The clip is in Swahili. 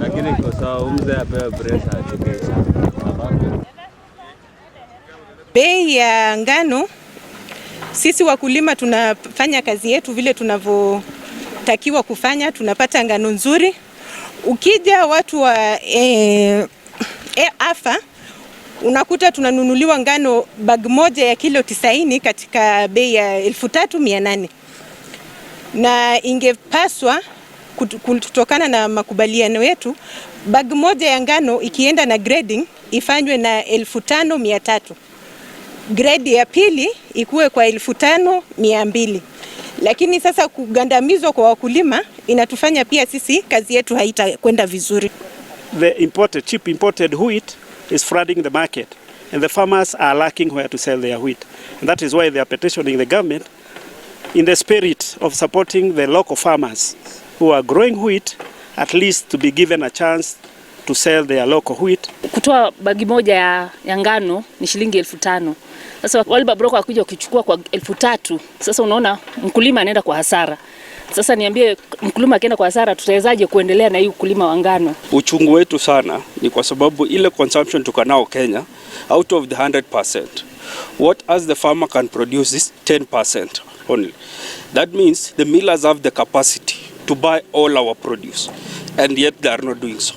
Lakini kwa sawa mzee apewe pressure achukisha. Bei ya ngano, sisi wakulima tunafanya kazi yetu vile tunavyotakiwa kufanya, tunapata ngano nzuri. Ukija watu wa AFA unakuta tunanunuliwa ngano bag moja ya kilo 90 katika bei ya 3800 na ingepaswa kutokana na makubaliano yetu bag moja ya ngano ikienda na grading ifanywe na 5300. Grade ya pili ikuwe kwa 5200. Lakini sasa kugandamizwa kwa wakulima inatufanya pia sisi kazi yetu haitakwenda vizuri. The imported, cheap imported wheat is flooding the market and the farmers are lacking where to sell their wheat. And that is why they are petitioning the government in the spirit of supporting the local farmers who are growing wheat, at least to be given a chance to sell their local wheat. Kutoa bagi moja ya ngano ni shilingi 5000. Sasa wale mabroka wakuja wakichukua kwa 3000. Sasa unaona mkulima anaenda kwa hasara. Sasa niambie, mkulima akienda kwa hasara, tutawezaje kuendelea na hii ukulima wa ngano? Uchungu wetu sana ni kwa sababu ile consumption tuko nao Kenya, out of the 100%, what as the farmer can produce is 10% only. That means the millers have the capacity to buy all our produce, and yet they are not doing so.